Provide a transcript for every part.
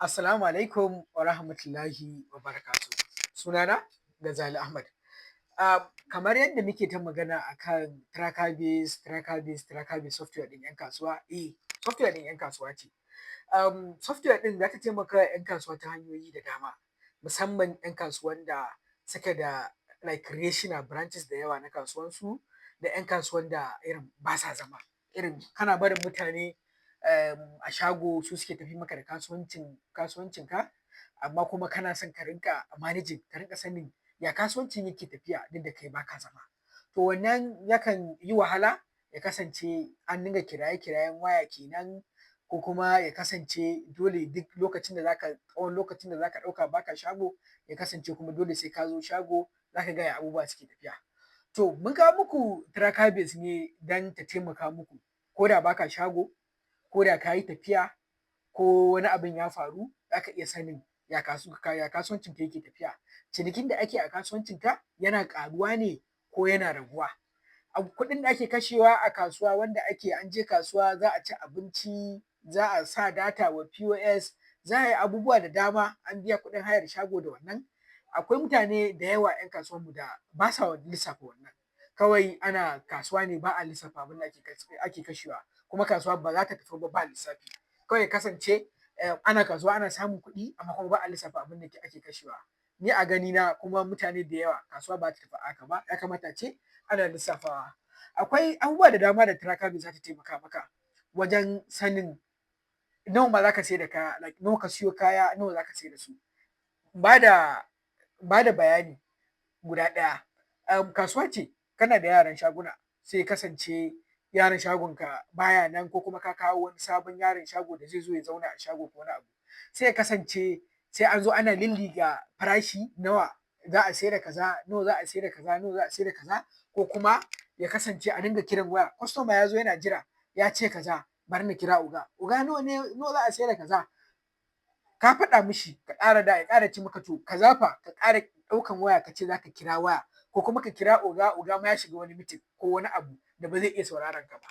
Assalamu alaikum wa rahmatullahi wa barakatuhu. Sunana Gazali Ahmad. Kamar yadda muke ta magana akan Tracker Base, Tracker Base, Tracker Base, software ɗin 'yan kasuwa, eh, software ɗin 'yan kasuwa ce. Software ɗin za ta taimaka wa 'yan kasuwa ta hanyoyi da dama, musamman 'yan kasuwan da suke da like reshina, branches da yawa na kasuwansu, da 'yan kasuwan da irin ba sa zama. Irin kana barin mutane a shago su suke tafi maka da kasuwancinka, amma kuma kana son ka rinƙa managing, ka rinƙa sanin ya kasuwancin yake tafiya duk da kai baka zama. To, wannan yakan yi wahala, ya kasance an dinga kiraye-kirayen waya kenan, ko kuma ya kasance dole duk lokacin da zaka tsawon lokacin da zaka ɗauka baka shago, ya kasance kuma dole sai ka zo shago zaka ga ya abubuwa suke tafiya. To, mun kawo muku Tracker Base ne don ta taimaka muku ko da baka shago, ko da ka yi tafiya, ko wani abun ya faru, za ka iya sanin ya kasuwancinka yake tafiya. Cinikin da ake a kasuwancinka yana ƙaruwa ne ko yana raguwa? Kuɗin da ake kashewa a kasuwa, wanda ake an je kasuwa za a ci abinci, za a sa data wa POS, za a yi abubuwa da dama, an biya kuɗin hayar shago da wannan. Akwai mutane da yawa 'yan kasuwanmu da ba sa lissafa wannan. Kawai ana kasuwa ne, ba a lissafa abin da ake kashewa, kuma kasuwa ba za ta tafi ba ba lissafi. Kawai ya kasance ana kasuwa ana samun kuɗi, amma kuma ba a lissafa abin da ake kashewa. Ni a ganina, kuma mutane da yawa, kasuwa ba za ta tafi a haka ba, ya kamata ace ana lissafawa. Akwai abubuwa da dama da Tracker Base za ta taimaka maka wajen sanin nawa ma za ka saida kaya, like nawa ka siyo kaya, nawa za ka saida su. Ba da bayani guda ɗaya, kasuwa ce, kana da yaran shaguna, sai ya kasance yaron shagonka baya nan, ko kuma ka kawo wani sabon yaron shago da zai zo ya zauna a shago ko wani abu. Sai ya kasance sai an zo ana lilliƙa farashi, nawa za a saida kaza, nawa za a saida kaza, nawa za a saida kaza, ko kuma ya kasance a dinga kiran waya, customer ya zo yana jira, ya ce kaza, bari na kira oga, oga, nawa ne, nawa za a saida kaza? Ka faɗa mishi, ka ƙara da ya ƙara ce maka, to kaza fa? Ka ƙara ɗaukan waya ka ce za ka kira waya, ko kuma ka kira oga, oga ma ya shiga wani meeting ko wani abu da ba zai iya sauraron ka ba.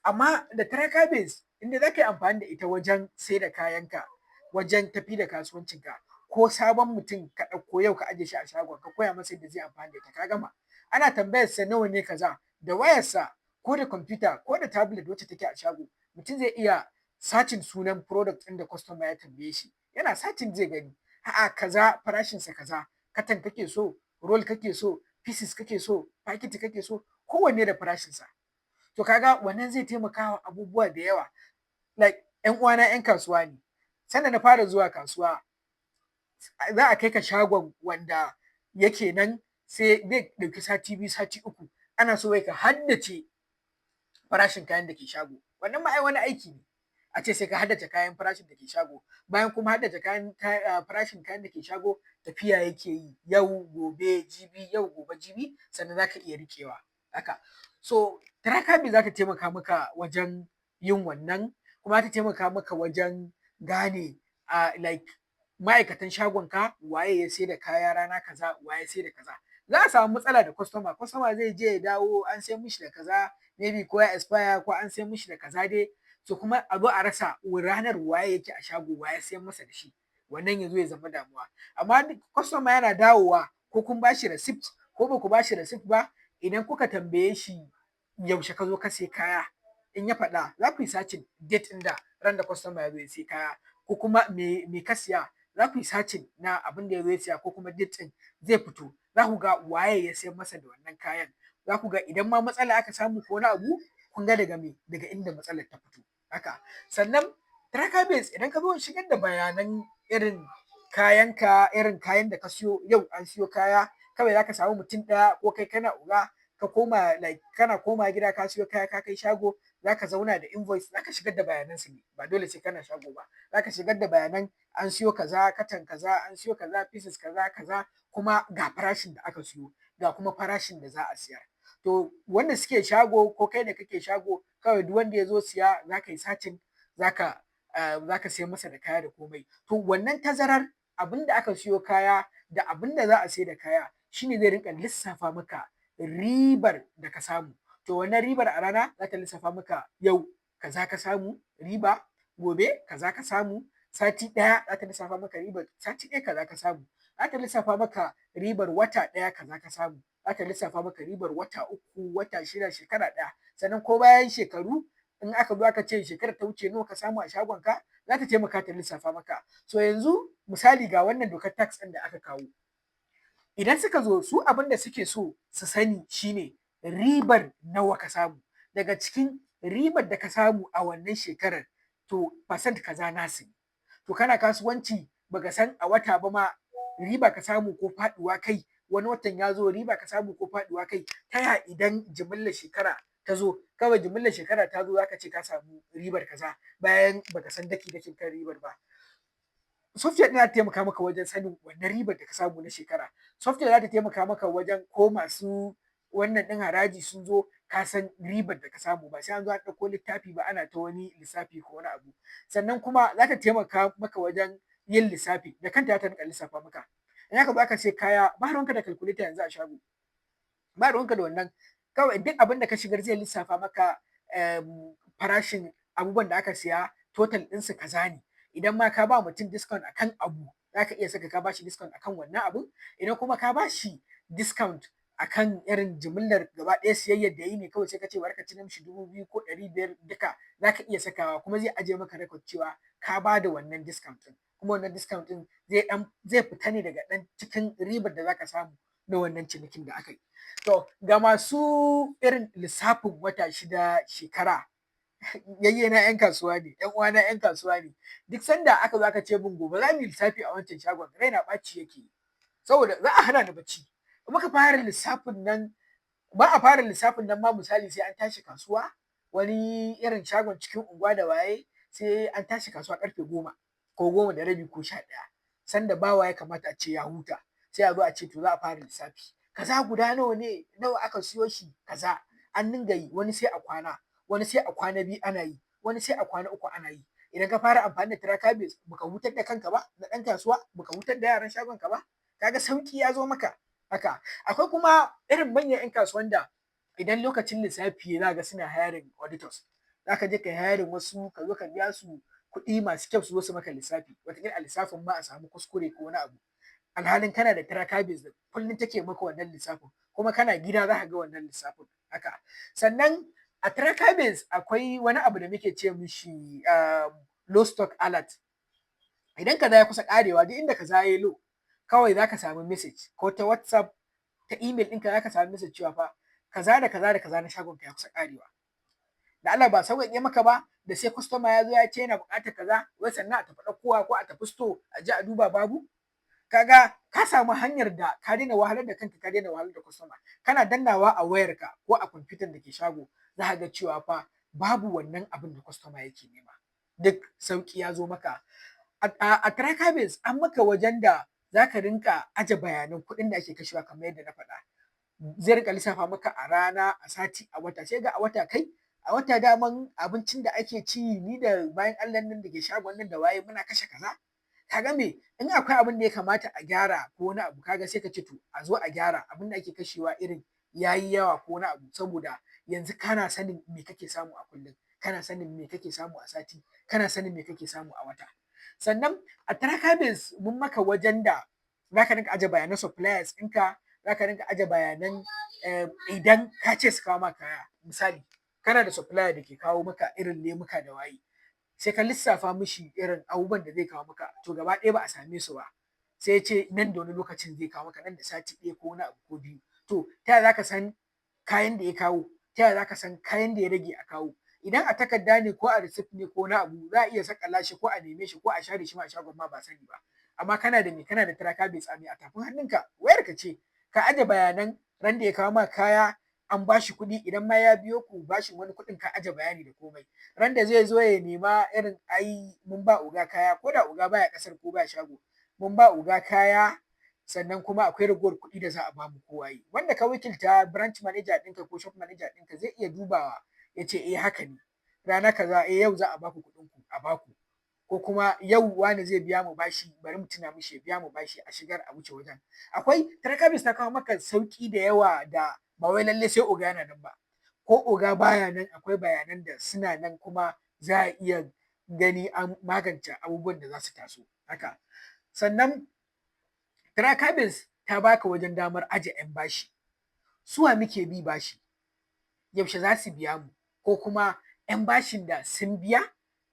Amma da Tracker Base, in dai za ka yi amfani da ita wajen saida kayanka, wajen tafi da kasuwancinka, ko sabon mutum ka ɗauko yau ka ajiye shi a shagon ka koya masa yadda zai amfani da ita, ka gama. Ana tambayarsa nawa ne kaza, da wayarsa ko da kwamfuta ko da tablet wacce take a shago, mutum zai iya searching sunan product ɗin da customer ya tambaye shi. Yana searching zai gani, a'a, kaza farashinsa kaza, carton kake so, roll kake so, pieces kake so, packet kake so, kowanne da farashinsa. To, ka ga wannan zai taimakawa abubuwa da yawa. Like ‘yan uwana ‘yan kasuwa ne, sanda na fara zuwa kasuwa, za a kai ka shagon wanda yake nan, sai zai ɗauki sati 2, sati 3, ana so wai ka haddace farashin kayan da ke shago. Wannan ma ai wani aiki ne, a ce sai ka haddace kayan farashin da ke shago. Bayan kuma haddace kayan farashin kayan da ke shago, tafiya yake yi yau, gobe, jibi, yau, gobe, jibi, sannan za ka iya riƙewa haka. So Tracker Base za ta taimaka maka wajen yin wannan, kuma za ta taimaka maka wajen gane like ma'aikatan shagonka, waye ya saida kaya rana kaza, waye ya saida kaza. Za a samu matsala da customer, customer zai je ya dawo, an sayar mishi da kaza, maybe ko ya expire, ko an sayar mishi da kaza dai, to kuma a zo a rasa ranar waye yake a shago, waye ya sayar masa da shi. Wannan ya zo ya zama damuwa. Amma customer yana dawowa, ko kun ba shi receipt ko ba ku ba shi receipt ba, idan kuka tambaye shi yaushe ka zo ka sai kaya, in ya faɗa, za ku yi searching date ɗin da ran da customer ya zo ya sai kaya, ko kuma me ka siya, za ku yi searching na abin da ya zo ya siya ko kuma date ɗin zai fito, za ku ga waye ya sayar masa da wannan kayan. Za ku ga idan ma matsala aka samu ko wani abu, kun ga daga me, daga inda matsalar ta fito haka. Sannan Tracker Base, idan ka zo shigar da bayanan irin kayanka, irin kayan da ka siyo, yau an siyo kaya, kawai za ka samu mutum ɗaya, ko kai kana oga, ka koma, like kana komawa gida ka siyo kaya ka kai shago, za ka zauna da invoice, za ka shigar da bayanan su ne, ba dole sai kana shago ba. Za ka shigar da bayanan an siyo kaza, carton kaza, an siyo kaza, pieces kaza kaza, kuma ga farashin da aka siyo, ga kuma farashin da za a siyar. To, wanda suke shago ko kai da kake shago, kawai duk wanda ya zo siya, za ka yi searching, za ka sayar masa da kaya da komai. To, wannan tazarar abin da aka siyo kaya da abin da za a saida kaya shi ne zai rinƙa lissafa maka ribar da ka samu. To, wannan ribar a rana za ta lissafa maka yau kaza ka samu riba, gobe kaza ka samu, sati ɗaya, za ta lissafa maka ribar sati ɗaya kaza ka samu. Za ta lissafa maka ribar wata ɗaya kaza ka samu. Za ta lissafa maka ribar wata 3, wata 6, shekara ɗaya. Sannan ko bayan shekaru, in aka zo aka ce shekarar ta wuce nawa ka samu a shagonka, za ta taimaka ta lissafa maka. So yanzu misali, ga wannan dokar tax ɗin da aka kawo. Idan suka zo, su abin da suke so su sani shine ribar nawa ka samu. Daga cikin ribar da ka samu a wannan shekarar, to percent kaza nasu ne. To kana kasuwanci, baka san a wata ba ma riba ka samu ko faɗuwa kai, wani watan ya zo riba ka samu ko faɗuwa kai, ta ya idan jimillar shekara ta zo, kawai jimillar shekara ta zo, zaka ce ka samu ribar kaza bayan baka san daki dakin kan ribar ba? Software ɗin za ta taimaka maka wajen sanin wannan ribar da ka samu na shekara. Software za ta taimaka maka wajen ko masu wannan ɗin haraji sun zo, ka san ribar da ka samu, ba sai an zo an ɗauko littafi ba ana ta wani lissafi ko wani abu. Sannan kuma za ta taimaka maka wajen yin lissafi, da kanta za ta rinƙa lissafa maka. In aka zo aka sai kaya, ba ruwanka da calculator yanzu a shago, ba ruwanka da wannan. Kawai duk abin da ka shigar zai lissafa maka farashin abubuwan da aka siya, total ɗinsu kaza ne. Idan ma ka ba mutum discount akan abu, za ka iya saka ka ba shi discount akan wannan abun. Idan kuma ka ba shi discount akan irin jimillar gaba ɗaya siyayyar da yi ne, kawai sai ka ce bari ka cire mishi 2,000 ko 500 duka, za ka iya sakawa, kuma zai ajiye maka record cewa ka ba da wannan discount ɗin. Kuma wannan discount ɗin zai fita ne daga ɗan cikin ribar da za ka samu na wannan cinikin da aka yi. To ga masu irin lissafin wata 6, shekara, yayyena 'yan kasuwa ne, 'yan uwana 'yan kasuwa ne. Duk sanda aka zo aka ce min gobe za mu yi lissafi a wancan shagon, raina ɓaci yake yi. Saboda za a hana ni bacci. In muka fara lissafin nan, ba a fara lissafin nan ma, misali sai an tashi kasuwa, wani irin shagon cikin unguwa da waye, sai an tashi kasuwa karfe 10 ko 10:30 ko 11. Sanda bawa ya kamata a ce ya huta, sai a zo a ce to za a fara lissafi. Kaza guda nawa ne, nawa aka siyo shi, kaza. An dinga yi, wani sai a kwana, wani sai a kwana 2 ana yi, wani sai a kwana 3 ana yi. Idan ka fara amfani da tracker base, baka hutar da kanka ba na ɗan kasuwa, baka hutar da yaran shagon ka ba? Kaga sauki ya zo maka haka. Akwai kuma irin manyan 'yan kasuwan da idan lokacin lissafi za ga suna hiring auditors. Za ka je ka yi hiring wasu, ka zo ka biya su kuɗi masu kyau, su zo su maka lissafi. Wataƙila a lissafin ma a samu kuskure ko wani abu. Alhalin kana da tracker base da kullum take maka wannan lissafin, kuma kana gida za ka ga wannan lissafin haka. Sannan a tracker base akwai wani abu da muke ce mishi low stock alert. Idan kaza ya kusa ƙarewa, duk inda kaza yayi low, kawai za ka samu message ko ta WhatsApp, ta email ɗinka, za ka samu message cewa fa kaza da kaza da kaza na shagon ka ya kusa ƙarewa. Da Allah ba sauƙaƙe maka ba da sai customer ya zo ya ce yana buƙatar kaza, wai sannan a tafi ɗaukowa ko a tafi store a je a duba babu? Kaga ka samu hanyar da ka daina wahalar da kanka, ka daina wahalar da customer. Kana dannawa a wayarka ko a kwamfutan da ke shago, za ka ga cewa fa babu wannan abin da customer yake nema. Duk sauƙi ya zo maka. A tracker base an maka wajen da za ka rinƙa aje bayanan kuɗin da ake kashewa. Kamar yadda na faɗa, zai rinƙa lissafa maka a rana, a sati, a wata. Sai ga a wata, kai, a wata daman abincin da ake ci ni da bayin Allah nan da ke shagon nan da waye muna kashe kaza. Ka ga me? In akwai abin da ya kamata a gyara ko wani abu, kaga sai ka ce to a zo a gyara abin da ake kashewa, irin yayi yawa ko wani abu, saboda yanzu kana sanin me kake samu a kullum, kana sanin me kake samu a sati, kana sanin me kake samu a wata. Sannan a tracker base mun maka wajen da za ka rinƙa aje bayanan suppliers ɗinka, za ka rinƙa aje bayanan idan ka ce su kawo maka kaya. Misali, kana da supplier da ke kawo maka irin lemuka da waye, sai ka lissafa mishi irin abubuwan da zai kawo maka, to gaba ɗaya ba a same su ba, sai ya ce nan da wani lokacin zai kawo maka, nan da sati ɗaya ko wani abu ko 2. To ta yaya za ka san kayan da ya kawo? Ta yaya za ka san kayan da ya rage a kawo? Idan a takarda ne ko a receipt ne ko wani abu, za a iya saƙala shi ko a neme shi ko a share shi ma a shagon ma ba sani ba. Amma kana da me? Kana da tracker base a me? A tafin hannunka, wayarka ce. Ka aje bayanan ran da ya kawo maka kaya, an ba shi kuɗi, idan ma ya biyo ku bashin wani kuɗin, ka aje bayani da komai. Ran da zai zo ya nema irin ai mun ba oga kaya, ko da oga baya ƙasar ko baya shago, mun ba oga kaya, sannan kuma akwai ragowar kuɗi da za a bamu ko waye. Wanda ka wakilta, branch manager ɗinka ko shop manager ɗinka, zai iya dubawa ya ce eh, haka ne, rana kaza, eh, yau za a baku kuɗin ku, a baku, ko kuma yau wane zai biya mu bashi, bari mu tuna mishi ya biya mu bashi, a shigar a wuce wajen. Akwai tracker base ta kawo maka sauƙi da yawa da ba wai lallai sai oga yana nan ba. Ko oga baya nan, akwai bayanan da suna nan kuma za a iya gani an magance abubuwan da za su taso haka. Sannan Trackerbase ta baka wajen damar aje 'yan bashi. Suwa muke bi bashi? Yaushe za su biya mu? Ko kuma 'yan bashin da sun biya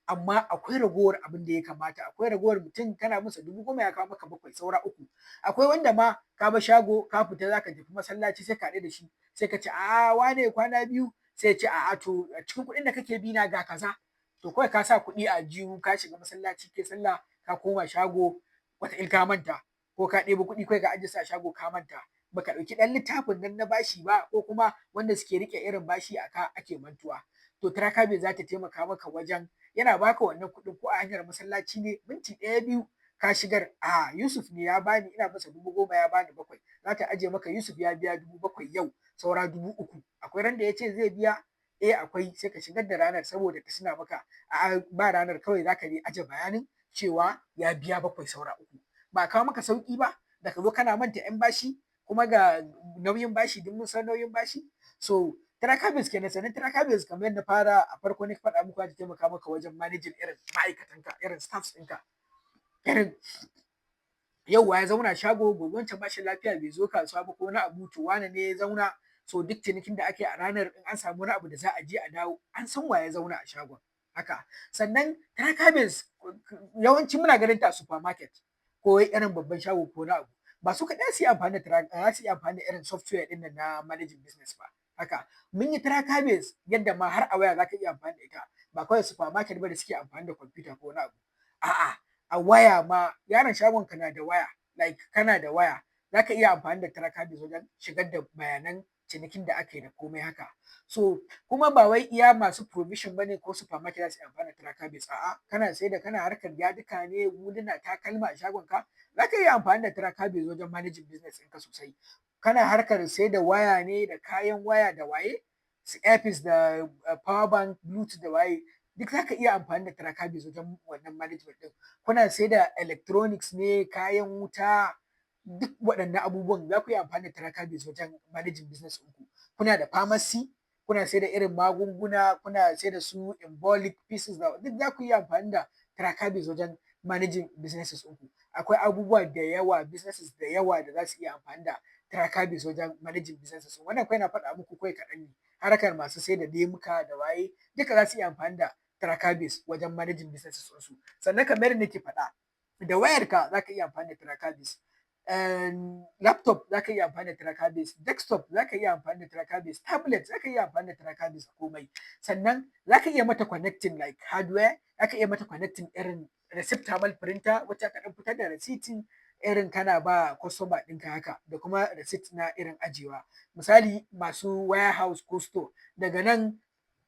amma akwai ragowar abin da ya kamata, akwai ragowar, mutum kana masa 10,000, ya kawo maka bakwai, saura uku. Akwai wanda ma ka bar shago ka fita za ka tafi masallaci, sai ka haɗu da shi, sai ka ce, "A'a wane, kwana biyu." Sai ya ce, "A'a, to cikin kuɗin da kake bi na ga kaza." To kawai ka sa kuɗi a aljihu, ka shiga masallaci kai sallah, ka koma shago, wataƙil ka manta, ko ka ɗebo kuɗi kawai ka ajiye su a shago ka manta, baka ɗauki ɗan littafin nan na bashi ba, ko kuma wanda suke riƙe irin bashi a ka ake mantuwa. To Trackerbase za ta taimaka maka wajen yana baka wannan kuɗin, ko a hanyar masallaci ne, minti ɗaya biyu ka shigar, a Yusuf ne ya bani, ina masa 10,000, ya bani bakwai. Za ta ajiye maka Yusuf ya biya 7,000 yau, saura 3,000. Akwai ran da ya ce zai biya? Eh akwai. Sai ka shigar da ranar saboda ta tuna maka. A'a, ba ranar, kawai za ka aje bayanin cewa ya biya bakwai, saura uku. Ba kawo maka sauƙi ba da ka zo kana manta 'yan bashi, kuma ga nauyin bashi, duk mun san nauyin bashi. So Trackerbase kenan. Sannan Trackerbase, kamar yadda fara a farko na faɗa muku, za ta taimaka maka wajen managing irin ma'aikatanka, irin staffs ɗinka, irin yau wa ya zauna shago, gobe wancan ba shi lafiya bai zo kasuwa ba ko wani abu, to wane ne ya zauna. So duk cinikin da ake a ranar, in an samu wani abu da za a je a dawo, an san wa ya zauna a shagon haka. Sannan Trackerbase yawanci muna ganin ta a supermarket ko irin babban shago ko wani abu. Ba su kaɗai su yi amfani da za su yi amfani da irin software ɗin nan na managing business ba. Haka mun yi Trackerbase yadda ma har a waya za ka iya amfani da ita, ba kawai supermarket ba da suke amfani da kwamfuta ko wani abu. A'a, a waya ma, yaron shagon ka na da waya, like kana da waya, za ka iya amfani da Trackerbase wajen shigar da bayanan cinikin da aka yi da komai haka. So kuma ba wai iya masu provision bane ko supermarket za su yi amfani da Trackerbase. A'a, kana sai da kana harkar yadika ne, huluna, takalma a shagon ka, za ka iya amfani da Trackerbase wajen managing business ɗinka sosai. Kana harkar sai da waya ne da kayan waya da waye, su earpiece da power bank, bluetooth da waye, duk za ka iya amfani da Trackerbase wajen wannan management ɗin. Kuna sai da electronics ne, kayan wuta, duk waɗannan abubuwan za ku iya amfani da Trackerbase wajen managing business ɗinku. Kuna da pharmacy, kuna sai da irin magunguna, kuna sai da su embolic pieces, duk za ku iya amfani da Trackerbase wajen managing businesses ɗinku. Akwai abubuwa da yawa, businesses da yawa da za su iya amfani da Trackerbase wajen managing businesses. Wannan kawai na faɗa muku kawai kaɗan ne. Harkar masu sai da lemuka da waye, duka za su iya amfani da Trackerbase wajen managing businesses ɗinsu. Sannan kamar yadda nake faɗa, da wayarka za ka iya amfani da Trackerbase, laptop za ka iya amfani da Trackerbase, desktop za ka iya amfani da Trackerbase, tablet za ka iya amfani da Trackerbase, komai. Sannan za ka iya mata connecting like hardware, za ka iya mata connecting irin receipt thermal printer wacce aka ɗan fitar da receipting, irin kana ba customer ɗinka haka, da kuma receipt na irin ajiyewa. Misali masu warehouse ko store, daga nan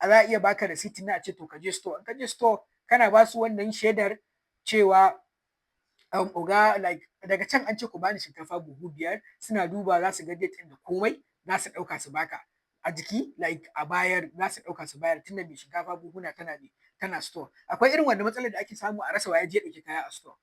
za a iya baka receipt na a ce to ka je store. In ka je store kana ba su wannan shaidar cewa oga, like daga can an ce ku bani shinkafa buhu 5, suna duba za su ga date ɗin da komai, za su ɗauka su baka a jiki, like a bayar, za su ɗauka su bayar, tunda mai shinkafa buhuna tana ne tana store. Akwai irin wannan matsalar da ake samu a rasa waye je ɗauki kaya a store,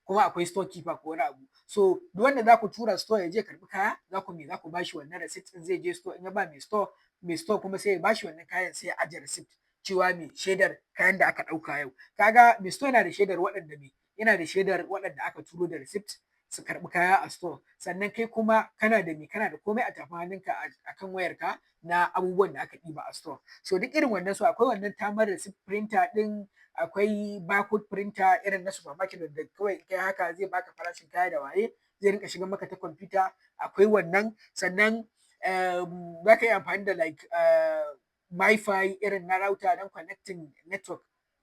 kuma akwai store keeper ko wani abu. So duk wanda za ku tura store ya je karɓi kaya, za ku me za ku bashi wannan receipt ɗin, zai je store, in ya ba mai store, mai store kuma sai ya bashi wannan kayan, sai ya ajiye receipt cewa mai shaidar kayan da aka ɗauka yau. Kaga mai store yana da shaidar waɗanda me yana da shaidar waɗanda aka turo da receipt su karɓi kaya a store. Sannan kai kuma kana da me kana da komai a tafin hannunka a kan wayarka na abubuwan da aka ɗiba a store. So duk irin wannan, so akwai wannan thermal receipt printer ɗin, akwai barcode printer irin na supermarket da kawai kai haka zai baka farashin kaya da waye, zai rinka shigar maka ta kwamfuta, akwai wannan. Sannan za ka yi amfani da like MiFi irin na router don connecting network,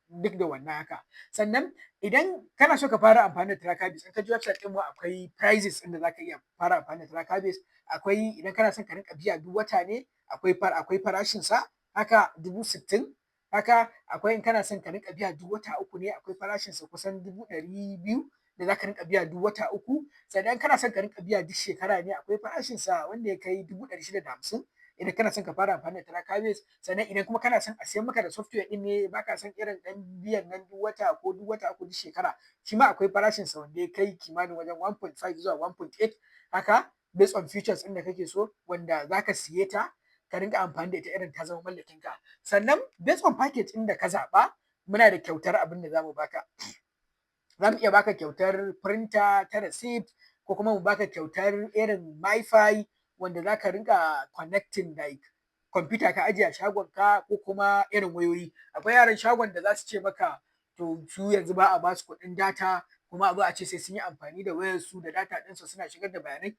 duk da wannan haka. Sannan idan kana so ka fara amfani da Trackerbase, in ka je website ɗinmu akwai prices ɗin da za ka iya fara amfani da Trackerbase. Akwai idan kana son ka rinka biya duk wata ne, akwai farashin sa haka, 60,000 haka. Akwai in kana son ka rinka biya duk wata uku ne, akwai farashin sa kusan 200,000 da za ka rinka biya duk wata uku. Sannan kana son ka rinka biya duk shekara ne, akwai farashin sa wanda ya kai 650,000 idan kana son ka fara amfani da Trackerbase. Sannan idan kuma kana son a siyan maka da software ɗin ne, baka son irin ɗan biyan nan duk wata ko duk wata uku, duk shekara, shi ma akwai farashin sa wanda ya kai kimanin wajen 1.5 zuwa 1.8 haka, based on features ɗin da kake so, wanda za ka siye ta ka rinka amfani da ita irin ta zama mallakin ka. Sannan based on package ɗin da ka zaɓa, Muna da kyautar abin da za mu baka. Za mu iya baka kyautar printer ta receipt, ko kuma mu baka kyautar irin MiFi wanda za ka rinka connecting, like computer ka ajiye a shagonka, ko kuma irin wayoyi. Akwai yaran shagon da za su ce maka to, su yanzu ba a ba su kuɗin data, kuma a zo a ce sai sun yi amfani da wayar su da data ɗinsu suna shigar da bayanai.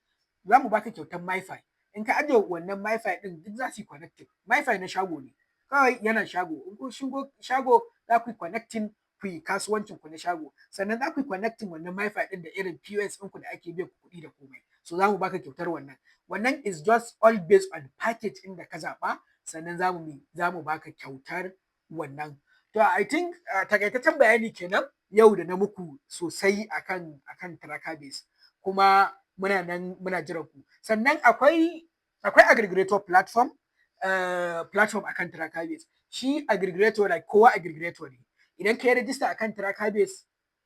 Za mu baka kyautar MiFi. In ka ajiye wannan MiFi ɗin, duk za su yi connecting. MiFi na shago ne kawai, yana shago. In kun shigo shago, za ku yi connecting, ku yi kasuwancin ku na shago. Sannan za ku yi connecting wannan MiFi ɗin da irin POS ɗinku da ake biyan ku kuɗi da komai. So za mu baka kyautar wannan. Wannan is just all based on package ɗin da ka zaɓa, sannan za mu baka kyautar wannan. To, I think takaitaccen bayani kenan yau da na muku sosai akan Tracker Base, kuma muna nan muna jiran ku. Sannan akwai aggregator platform akan Tracker Base. Shi aggregator, like kowa aggregator ne. Idan ka yi register akan Tracker Base,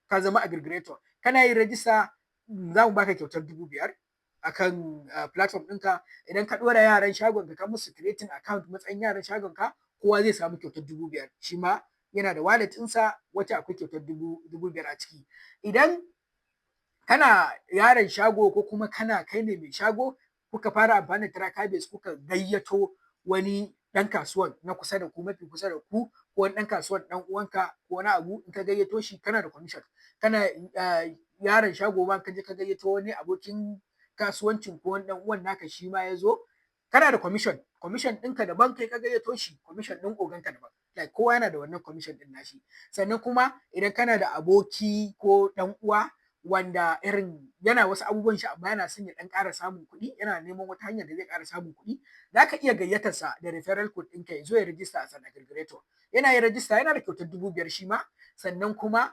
ka zama aggregator. Kana yin register, za mu baka kyautar 5,000 akan platform ɗinka. Idan ka ɗora yaran shagon ka, musu creating account matsayin yaran shagon ka, kowa zai samu kyautar 5,000. Shi ma yana da wallet ɗinsa wacce akwai kyautar 5,000 a ciki. Idan kana yaron shago, ko kuma kana kai ne mai shago, kuka fara amfani da Tracker Base, kuka gayyato wani ɗan kasuwan na kusa da ku, mafi kusa da ku, ko wani ɗan kasuwan ɗan uwanka ko wani abu, in ka gayyato shi, kana da commission. Kana yaron shago ma, ka je ka gayyato wani abokin kasuwancin ko wani ɗan uwan naka, shi ma ya zo, kana da commission. Commission ɗinka daban, kai ka gayyato shi, commission ɗin oganka daban. Like kowa yana da wannan commission ɗin nashi. Sannan kuma idan kana da aboki ko ɗan uwa wanda irin yana wasu abubuwan shi, amma yana son ya ɗan ƙara samun kuɗi, yana neman wata hanyar da zai ƙara samun kuɗi, za ka iya gayyatar sa da referral code ɗinka, ya zo ya register as an aggregator. Yana yin register, yana da kyautar 5,000 shi ma. Sannan kuma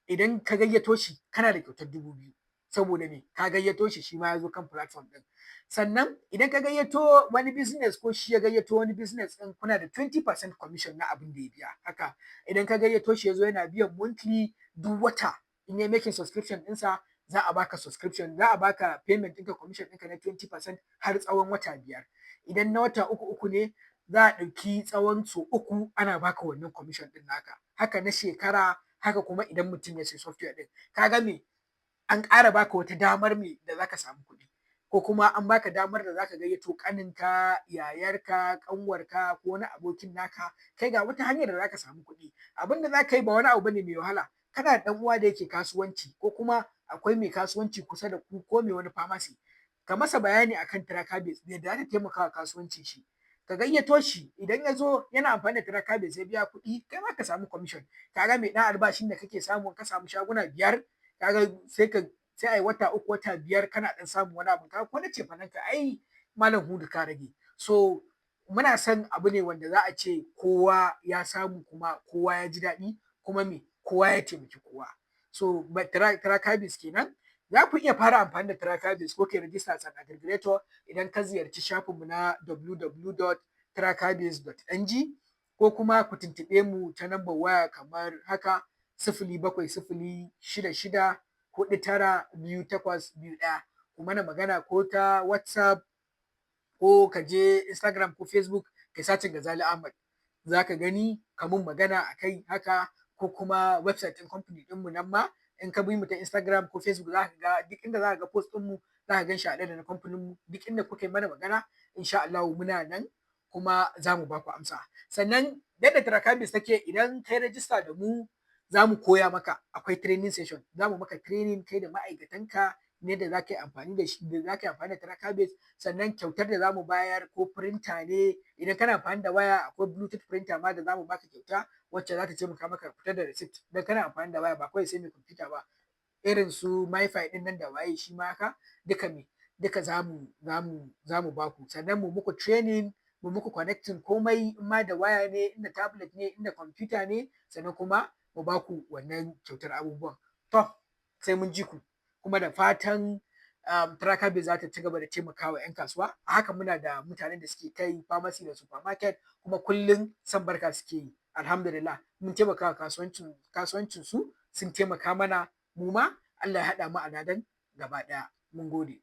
idan ka gayyato shi, kana da kyautar 2,000, saboda me? Ka gayyato shi, shi ma ya zo kan platform ɗin. Sannan idan ka gayyato wani business, ko shi ya gayyato wani business ɗin, kuna da 20% commission na abin da ya biya. Haka idan ka gayyato shi, ya zo yana biyan monthly, duk wata in ya making subscription ɗinsa, za a baka subscription, za a baka payment ɗinka, commission ɗinka na 20% har tsawon wata 5. Idan na wata uku uku ne, za a ɗauki tsawon so uku ana baka wannan commission ɗin naka. Haka na shekara. Haka kuma idan mutum ya sai software ɗin, ka ga me? An ƙara baka wata damar me da zaka samu kuɗi, ko kuma an baka damar da zaka gayyato ƙaninka, yayarka, ƙanwarka, ko wani abokin naka. Kai, ga wata hanyar da zaka samu kuɗi. Abin da zaka yi ba wani abu bane mai wahala. Kana da ɗan uwa da yake kasuwanci, ko kuma akwai mai kasuwanci kusa da ku, ko mai wani pharmacy, ka masa bayani akan Tracker Base, yadda za ta taimaka wa kasuwancin shi. Ka gayyato shi, idan ya zo yana amfani da Tracker Base, ya biya kuɗi, kai ma ka samu commission. Ka ga mai ɗan albashin da kake samu, ka samu shaguna biyar, kaga sai ai wata 3, wata 5, kana ɗan samun wani abu. Ka ko na cefanen ka, ai malam Hudu, ka rage. So muna son abu ne wanda za a ce kowa ya samu, kuma kowa ya ji daɗi, kuma me? Kowa ya taimaki kowa. So Tracker Base kenan. Za ku iya fara amfani da Tracker Base ko kai register as an aggregator idan ka ziyarci shafinmu na www.trackerbase.ng, ko kuma ku tuntuɓe mu ta nambar waya kamar haka: 07066492821. Ku mana magana ko ta WhatsApp, ko ka je Instagram ko Facebook, kai searching Gazali Ahmad, za ka gani, ka mun magana a kai haka, ko kuma website ɗin company ɗinmu. Nan ma in ka bi mu ta Instagram ko Facebook, za ka ga duk inda za ka ga post ɗinmu, za ka gan shi haɗe da na kamfanin mu. Duk inda kuka yi mana magana, insha Allah muna nan kuma za mu ba ku amsa. Sannan yadda Tracker Base take, idan kai rajista da mu, za mu koya maka. Akwai training session, za mu maka training kai da ma'aikatanka ne da za ka yi amfani da shi, da za ka yi amfani da Tracker Base. Sannan kyautar da za mu bayar, ko printer ne, idan kana amfani da waya, akwai Bluetooth printer ma da za mu baka kyauta, wacce za ta taimaka maka fitar da receipt idan kana amfani da waya, ba kawai sai mai kwamfuta ba. Irin su MiFi ɗin nan da waye, shi ma haka duka me duka za mu baku. Sannan mu muku training, mu muku connecting komai, in ma da waya ne, inda tablet ne, inda kwamfuta ne, sannan kuma mu baku wannan kyautar abubuwan. To, sai mun ji ku, kuma da fatan Tracker Base za ta ci gaba da taimakawa 'yan kasuwa. A haka muna da mutanen da suke kai pharmacy da supermarket, kuma kullum san barka suke yi. Alhamdulillah, mun taimakawa kasuwancin su, sun taimaka mana mu ma. Allah ya haɗa mu a ladan gaba ɗaya. Mun gode.